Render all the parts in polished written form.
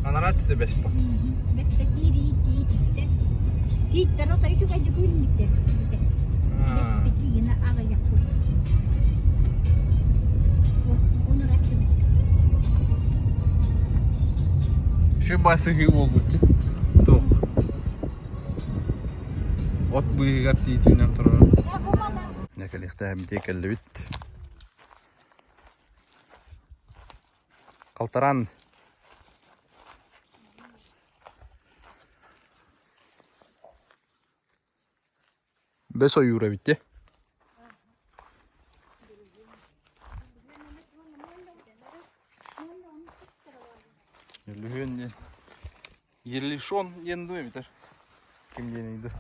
Анараа өттө бэс бу. Тииттэр отой үчүгэйдик үүнмүттэр. Бэс аҕыйах Şu басыһыы буолбут туох от быыһыгар тиитүүнэн турар. Дьэ кэлиэхтээбитиэ кэллибит. Халтараан Бэс ойуур эбит дии. Өлүһүөн диэн Ерлишон диэн дуу эбитэр ким диэний дуу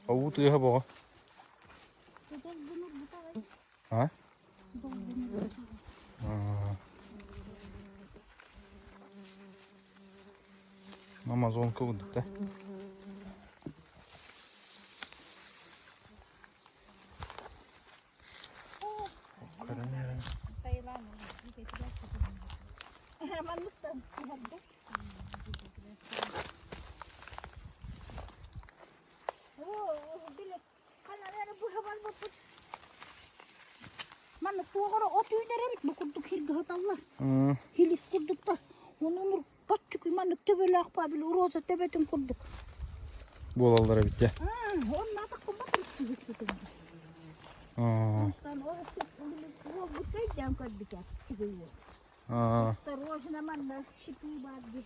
Уу тыаһа боҕо. А? Амазонка курдук да. Көрөн эрэн. Манна туоҕара от үүнэр эбит бу курдук сиргэ сыталлар. Хилис курдуктар. Онон Боччук маннык төбөлөөх били роза төбөтүн курдук. Буолаллар эбит дьэ. Онно атахпын батырык Онтон ол уолбут өйдөөн көрбүтэ үчүгэй уол. Осторожно манна шипи баар дии.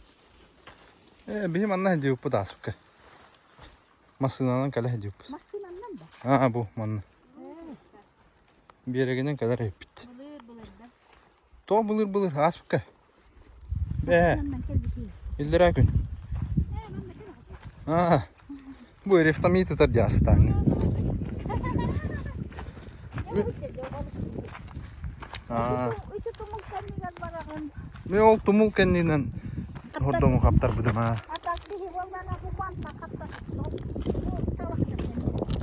Э, биһи манна сылдьыбыппыт ааспыкка. Массыынанан кэлэ сылдьыбыппыт. Массыынанан да? Аа, бу манна. Биэрэгинэн кэлэр эбиппит. Былыр былырда. Тоҕо былыр-былыр ааспыкка? Бээ, иллэрээ күн. Аа, бу рефтамид ытар дии аастааҥҥа. Аа. Мен ол тумул кэннинэн хордоҥу хаптарбытым аа.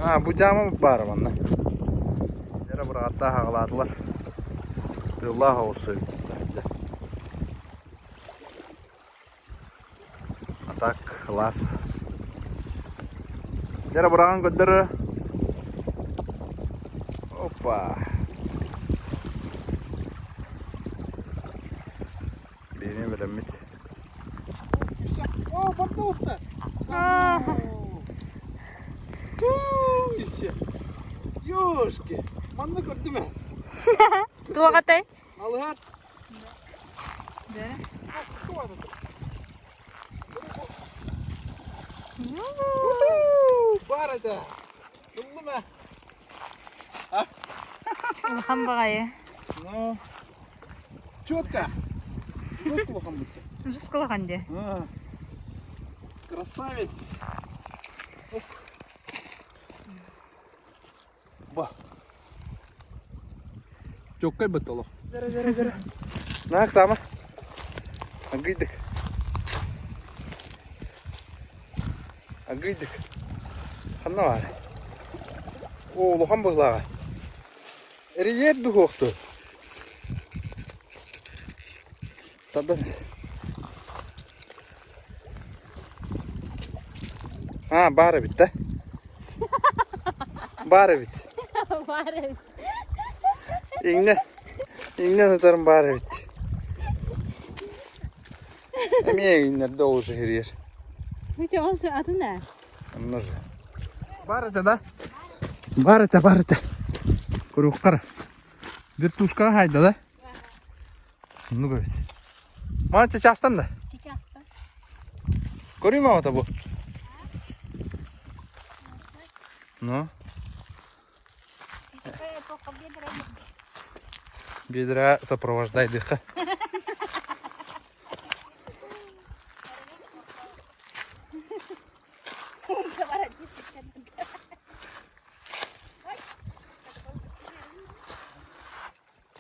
Аа, бу дьаама баара манна. Эрэ бырааттаах аҕалаатылар. Тыыллаах оҕус эбит таһырдьа. А так класс. Эрэ быраҕан көрдөрө. Опа. Биһини бэлэммит. О, бордоуста! Туй-се! Ёшки! Манна көрдүм ээ. Туох этэй? Алыһар. Да. Баар этэ. Ыллым ээ. Улахан баҕайы. Ну, четко. Жестко улахан бутта. Жестко улахан дии. Красавец. Ба. Чоккай бытта олох. Дere дere дere. Наак сама. Агыйдык. Агыйдык. Ханна баар? Оо, улахан быһылааҕа. Эрийэр дуһуохту. Тардан. Аа, баар эбит да? Баар эбит. Баар эбит. Иҥнэ, иҥнэ сытарым баар эбит. Эмиэ иҥнэрдэ олус иһириэр. Ити ол атын ээ. Онно же. Бар этэ да? Бар этэ, бар этэ. Куруктар. Вертушкаҕа хайда да? Оннук эбит. Мана чачаастан да? Чачаастан. Көрүүм аҕата бу. Ну? Бедра сопровождай дыха.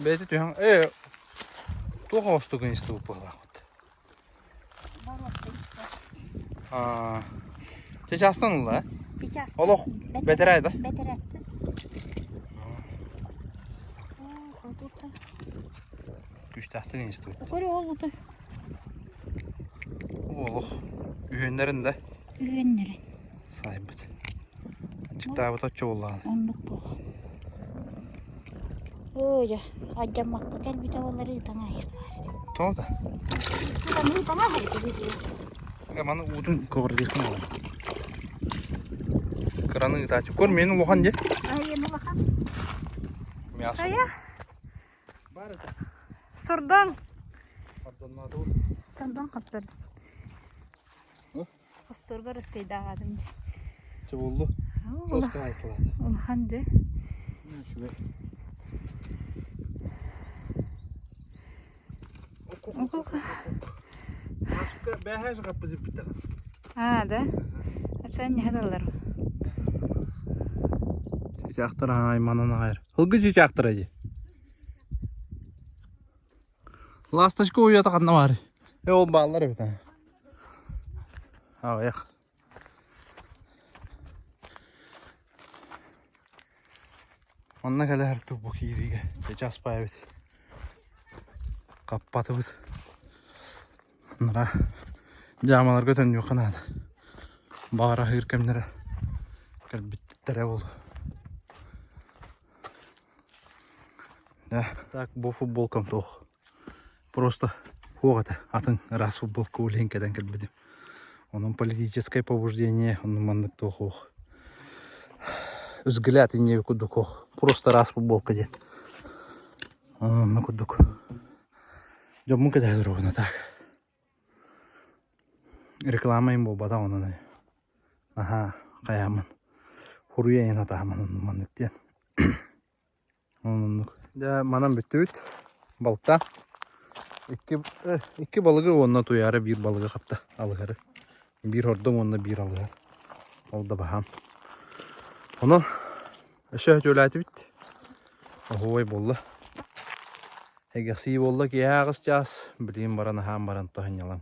Бэйэтэ түһэн, ээ, туох оҕостугун истибит быһыылаахпыт. Аа, чычаастан ылла, э? Олох бэтэрээ да? Бэтэрээттэн. Күүстээхтик истибит. Көрө ол ута. Олох үһүөннэрин да? Үһүөннэрин. Сайбыт. Аччыктаабыт оччо буоллаҕына. Оннук буолуо. Ой, дьэ, алдьаммакка кэлбитэ буоллар ыытан аайыах баар. Тоҕо да? Ыытан ыытан аһайбыт Э, маны уутун көҕүрдүөххүн буолар. Кыраны ыытааччы. Көр, миэнэ улахан дьэ. Айан улахан. Мясо. Хайа? Бар это. Сурдан. Пардоннаатыбыт. Сордон хаптар. Хосторго рыскайдаҕатым дьэ. Чэ буоллу. Жестко айтылады. Улахан дьэ. Үчүгэй. Бэһэ хаппызып битэҕин. Аа да? Ачан ньаһадаллар. Чычаахтар айманан аҕайар. Ылгы чычаахтара дии. Ласточка уйата ханна баар? Э ол бааллар эбит. Аҕыйах. Манна кэлэ сыртык бу киириигэ чычаас баайбыт. Хаппатыбыт. Нара дьаамаларга төннүөххэ наада. Баҕар аһыыр кэмнэрэ кэлбиттэрэ буолуо. Да, так бу футболкам туох. Просто суох этэ. Атын ыраас футболка улиһин кэтэн кэлбитим. Онон политическое побуждение онно маннык туох суох. Взгляд инньэ курдук суох. Просто ыраас футболка диэн. Онно курдук. Дьоммун кэтэһэ олоробун так. Реклама им буолбатах онон наһаа хайааммын хуруйа иһин атааммын онно маннык диэн. Оннук. Дьэ, манан бүттүбүт. Балта. Икки, э, икки балыгы уонна туйаара биир балыгы хапта алыһары. Биир хордоҥ уонна биир алыһар. Ол да баһаам. Онон өссө өтүөлээтибит. Оһуобай буолла. Эгэхсии буолла киэһэ аҕыс чаас. Билигин баран аһаан баран тоһунньалаҥ.